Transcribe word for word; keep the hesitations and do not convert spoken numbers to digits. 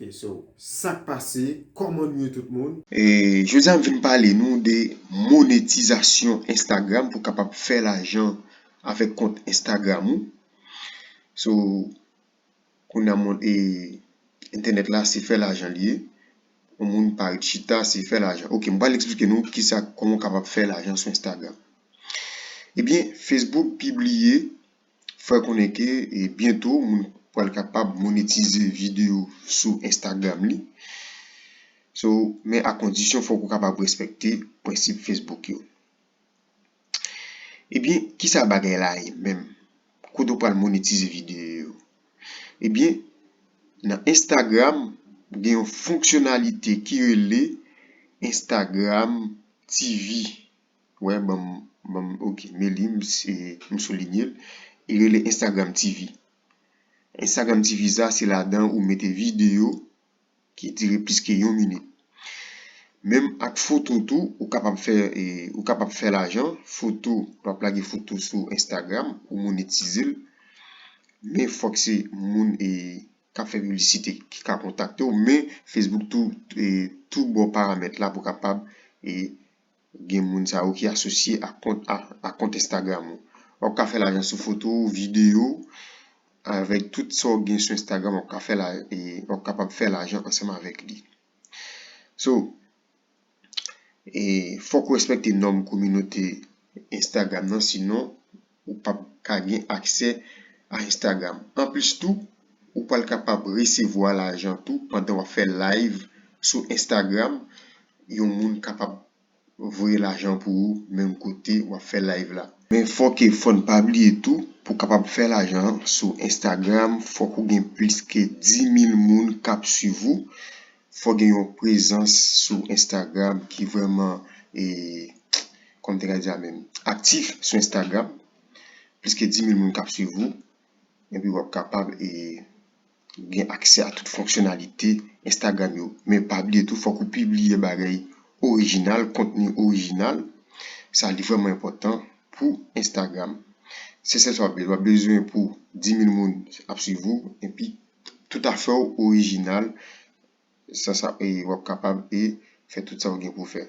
E so, sa k pase? Kòman nou ye tout moun? E jodi a m vin pale nou de monetizasyon Instagram pou kapab fè lajan avèk kont Instagram ou. So, kounye a moun, e, entènèt la, se fè lajan li ye. Yon moun pa ret chita, se fè lajan. Ok, m pral eksplike nou kisa, kòman w kapab fè lajan sou Instagram. Ebyen, Facebook pibliye, fè konnen ke, e, byento, moun pral kapab monetize videyo sou Instagram li. So, men a kondisyon fòk ou kapab respekte prensip Facebook yo. Ebyen, kisa bagay la ye menm? Kote w pral monetize videyo yo? Ebyen, nan Instagram, gen yon fonksyonalite ki rele Instagram T V. Wè, ban m, ban m, ok, men li, m, se, m soulinye l. Li rele Instagram T V. Instagram T V sa, se ladan ou mete videyo ki dire plis ke yon minit. Menm ak foto tou, ou kapab fè, e, ou kapab fè lajan. Foto, w ap lage foto sou Instagram, ou monetize l. Men fòk se moun, e, k ap fè piblisite ki ka kontakte w. Men Facebook tou, e, tou ba w paramèt la pou kapab, e, gen moun sa yo ki asosye ak kont, a, ak kont Instagram ou. W ap ka fè lajan sou foto, videyo, avèk tout sa w gen sou Instagram, w ap ka fè la, e, w ap kapab fè lajan ansanm avèk li. So, e, fòk ou respekte nòm kominote Instagram nan, sinon ou p ap ka gen aksè a Instagram. Anplis tou, ou pral kapab resevwa lajan tou pandan w ap fè live sou Instagram. Yon moun kapab voye lajan pou ou menm kote w ap fè live la. Men fòk e fò n pa bliye tou, pou w kapab fè lajan sou Instagram, fòk ou gen plis ke dis mil moun k ap swiv ou. Fò gen yon prezans sou Instagram ki vrèman, e, kòman m te ka di a menm, aktif sou Instagram. Plis ke dis mil moun k ap swiv ou, epi w ap kapab, e, gen aksè a tout fonksyonalite Instagram yo. Men pa bliye tou, fòk ou pibliye bagay orijinal, kontni orijinal. Sa li vrèman enpòtan pou Instagram. Se sèl sa w ap bezwen. W ap bezwen pou dis mil moun ap swiv ou, epi tout afè w orijinal. Sa, sa, e, w ap kapab, e, fè tout sa w gen pou w fè.